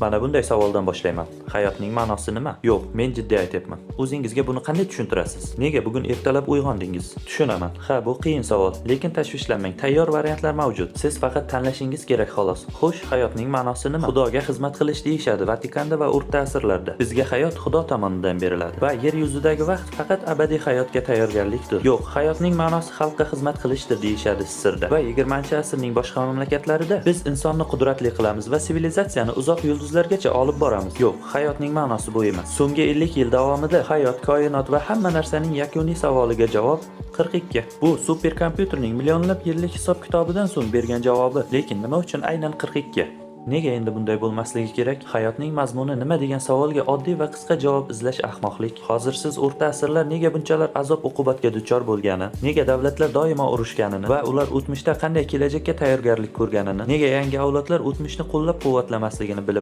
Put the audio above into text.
Mana bunday savoldan boshlayman. Hayotning ma'nosi nima? Yo'q, men jiddiy aytyapman. O'zingizga buni qanday tushuntirasiz? Nega bugun ertalab uyg'ondingiz? Tushunaman. Ha, bu qiyin savol, lekin tashvishlanmang. Tayyor variantlar mavjud. Siz faqat tanlashingiz kerak xolos. Xo'sh, hayotning ma'nosi nima? Xudoga xizmat qilish deyishadi Vatikanda va o'rta asrlarda. Bizga hayot Xudo tomonidan beriladi va yer yuzidagi vaqt faqat abadiy hayotga tayyorgarlikdir. Yo'q, hayotning ma'nosi xalqqa xizmat qilishdir deyishadi Sirda. Va 20-asrning boshqa mamlakatlarida biz insonni qudratli qilamiz va sivilizatsiyani uzoq yulduzlargacha olib boramiz. Yo'q, hayotning ma'nosi bu emas. So'nggi 50 yil davomida hayot, koinot va hamma narsaning yakuniy savoliga javob 42. Bu superkompyuterning millionlab yillik hisob-kitobidan so'ng bergan javobi. Lekin nima uchun aynan 42? Nega endi bunday bo'lmasligi kerak? Hayotning mazmuni nima degan savolga oddiy va qisqa javob izlash ahmoqlik. Hozir siz o'rta asrlar nega bunchalar azob-uqubatga duchor bo'lgani, nega davlatlar doimo urushganini va ular o'tmishda qanday kelajakka tayyorgarlik ko'rganini, nega yangi avlodlar o'tmishni qo'llab-quvvatlamasligini bilib